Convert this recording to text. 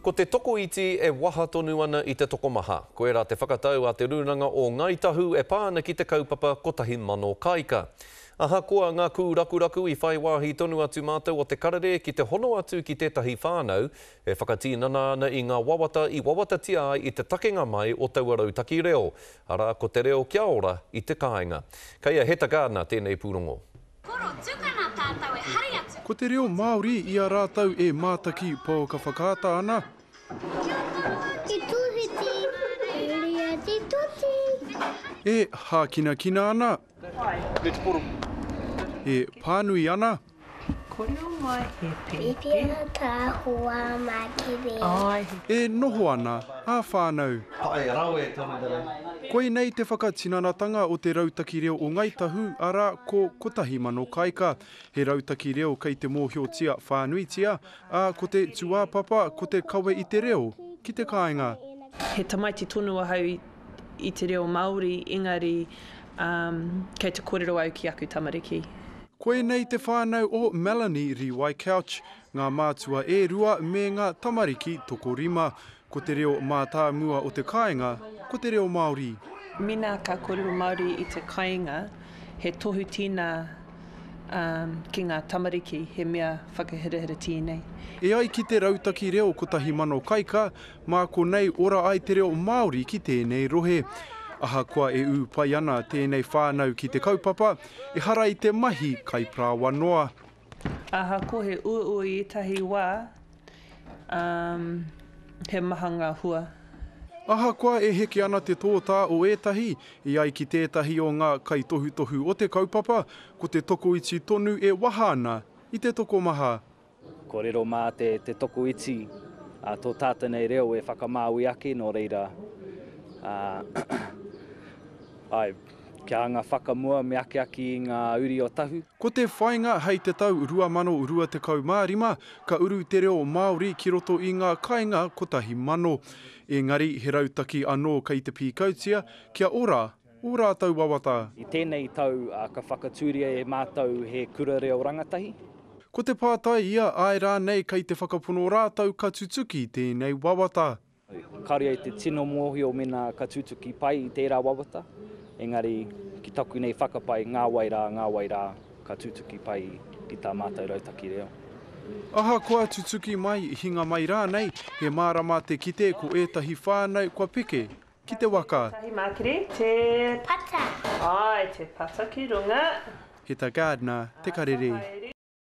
Ko te tokoiti e waha tonu ana i te tokomaha. Koirā te whakatau a Te Rūnanga o Ngāi Tahu e pā ana ki te kaupapa 1000 Kāika. Ahakoa ngā kūrakuraku i whai wāhi tonu atu mātou o Te Karere ki te hono atu ki tētahi whānau e whakatīnana ana i ngā wawata i wawatatia ai i te takenga mai o taua rautaki reo, arā ko te reo kia ora i te kāinga. Kei a Heta Gardner tēnei pūrongo. Koro tukana tātou e hari atu. Ko te reo Māori i a rātou e mātaki pouaka whakaata ana. Kia toro ki Tūhiti, Huria te toti. E hākinakina ana. E pānui ana. Korero mai he pēpi. Pipia ka hua makere. E noho ana a whānau. Pae rawe tonu te reo. Koinei te whakatinanatanga o te rautaki reo o Ngāi Tahu, arā, ko 1000 Kāika. He rautaki reo kei te mōhiotia whānuitia, ā, ko te tūāpapa ko te kawe i te reo ki te kāinga. He tamaiti tonu ahau i te reo Māori, engari kei te kōrero au ki aku tamariki. Koinei te whānau o Melanie Riwai Couch, ngā mātua e rua me ngā tamariki tokorima. Ko te reo mātāmua o te kāinga, ko te reo Māori. Mēnā ka kōrero Māori i te kāinga, he tohu tēnā ki ngā tamariki, he mea whakahirahira tēnei. E ai ki te rautaki reo 1000 Kaika, Mā konei ora ai te reo Māori ki tēnei rohe. Ahakoa e ū pai ana tēnei whānau ki te kaupapa, ehara i te mahi kaiparāoa noa. Ahakoa he uaua i ētahi wā, he maha ngā hua. Ahakoa e heke ana te tōtā o ētahi, e ai ki tētahi o ngā kaitohutohu o te kaupapa, ko te tokoiti tonu e waha ana i te tokomaha. Kua riro mā te te tokoiti a tō tātou nei reo e whakamāui ake, nō reira, āe, kia anga whakamua me akiaki i ngā uri o Tahu. Ko te whāinga hei te tau 2025, ka uru te reo Māori ki roto i ngā kāinga 1,000. Engari, he rautaki anō kei te pīkautia kia ora ō rātou wawata. I tēnei tau ka whakatūria e mātou he kura reo rangatahi. Ko te pātai ia, āe rānei kei te whakapono rātou ka tutuki tēnei wawata? Kāore au te tino mōhio mēnā ka tutuki pai i tērā wawata, engari ki taku nei whakapae, ngā wai rā, ngā wai rā, ka tutuki pai i tā mātou rautaki reo. Ahakoa tutuki mai, hinga mai rānei, he mārama te kite ko ētahi whānau kua peke Ki te waka. Tahi makere, te. Pata. Ae, te pata ki runga. Heta Gardner, Te Karere.